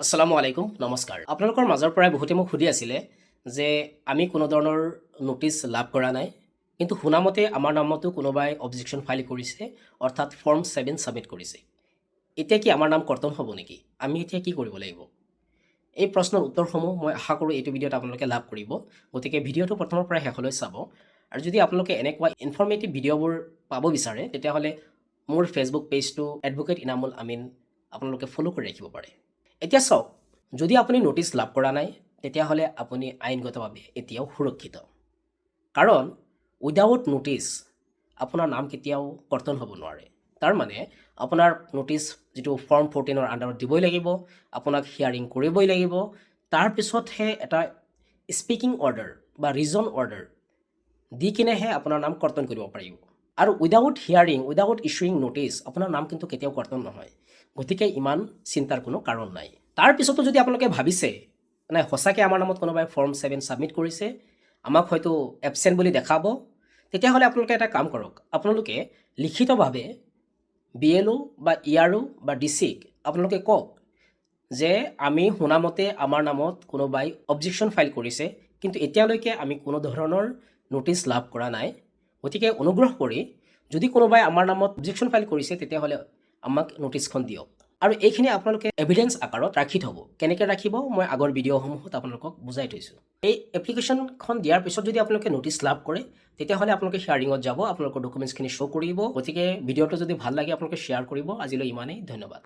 আসসালামু আলাইকুম, নমস্কাৰ। আপোনালোকৰ মাজৰ পৰাই বহুতে মোক সুধি আছিলে যে আমি কোনো ধৰণৰ ন'টিছ লাভ কৰা নাই, কিন্তু শুনামতে আমাৰ নামতো কোনোবাই অবজেকশ্যন ফাইল কৰিছে, অৰ্থাৎ ফৰ্ম 7 ছাবমিট কৰিছে। এতিয়া কি আমাৰ নাম কৰ্তন হ'ব নেকি? আমি এতিয়া কি কৰিব লাগিব? এই প্ৰশ্নৰ উত্তৰসমূহ মই আশা কৰোঁ এইটো ভিডিঅ'ত আপোনালোকে লাভ কৰিব। গতিকে ভিডিঅ'টো প্ৰথমৰ পৰা শেষলৈ চাব আৰু যদি আপোনালোকে এনেকুৱা ইনফৰ্মেটিভ ভিডিঅ'বোৰ পাব বিচাৰে, তেতিয়াহ'লে মোৰ ফেচবুক পেজটো এডভকেট ইনামুল আমিন আপোনালোকে ফ'ল' কৰি ৰাখিব পাৰে। এতিয়া চাওক, যদি আপুনি ন'টিছ লাভ কৰা নাই, তেতিয়াহ'লে আপুনি আইনগতভাৱে এতিয়াও সুৰক্ষিত, কাৰণ উইদাউট ন'টিছ আপোনাৰ নাম কেতিয়াও কৰ্তন হ'ব নোৱাৰে। তাৰমানে আপোনাৰ ন'টিছ যিটো ফৰ্ম 14ৰ আণ্ডাৰত দিবই লাগিব, আপোনাক হিয়াৰিং কৰিবই লাগিব, তাৰপিছতহে এটা স্পীকিং অৰ্ডাৰ বা ৰিজন অৰ্ডাৰ দি কিনেহে আপোনাৰ নাম কৰ্তন কৰিব পাৰিব। আৰু without hearing, without issuing notice আপোনাৰ নাম কিন্তু কেতিয়াও কৰ্তন নহয়। গতিকে ইমান চিন্তাৰ কোনো কাৰণ নাই। তাৰপিছতো যদি আপোনালোকে ভাবিছে, নাই, সঁচাকৈ আমাৰ নামত কোনোবাই ফৰ্ম 7 ছাবমিট কৰিছে, আমাক হয়তো এবচেণ্ট বুলি দেখাব, তেতিয়াহ'লে আপোনালোকে এটা কাম কৰক। আপোনালোকে লিখিতভাৱে বিএলঅ' বা ইআৰঅ' বা ডিচিক আপোনালোকে কওক যে আমি শুনামতে আমাৰ নামত কোনোবাই অবজেকশ্যন ফাইল কৰিছে, কিন্তু এতিয়ালৈকে আমি কোনো ধৰণৰ ন'টিছ লাভ কৰা নাই। গতিকে অনুগ্ৰহ কৰি যদি কোনোবাই আমাৰ নামত অবজেকশ্যন ফাইল কৰিছে, তেতিয়াহ'লে আমাক ন'টিছখন দিয়ক। আৰু এইখিনি আপোনালোকে এভিডেঞ্চ আকাৰত ৰাখি থ'ব। কেনেকৈ ৰাখিব, মই আগৰ ভিডিঅ'সমূহত আপোনালোকক বুজাই থৈছোঁ। এই এপ্লিকেশ্যনখন দিয়াৰ পিছত যদি আপোনালোকে ন'টিছ লাভ কৰে, তেতিয়াহ'লে আপোনালোকে হিয়াৰিঙত যাব, আপোনালোকৰ ডকুমেণ্টছখিনি শ্ব' কৰিব। গতিকে ভিডিঅ'টো যদি ভাল লাগে, আপোনালোকে শ্বেয়াৰ কৰিব। আজিলৈ ইমানেই, ধন্যবাদ।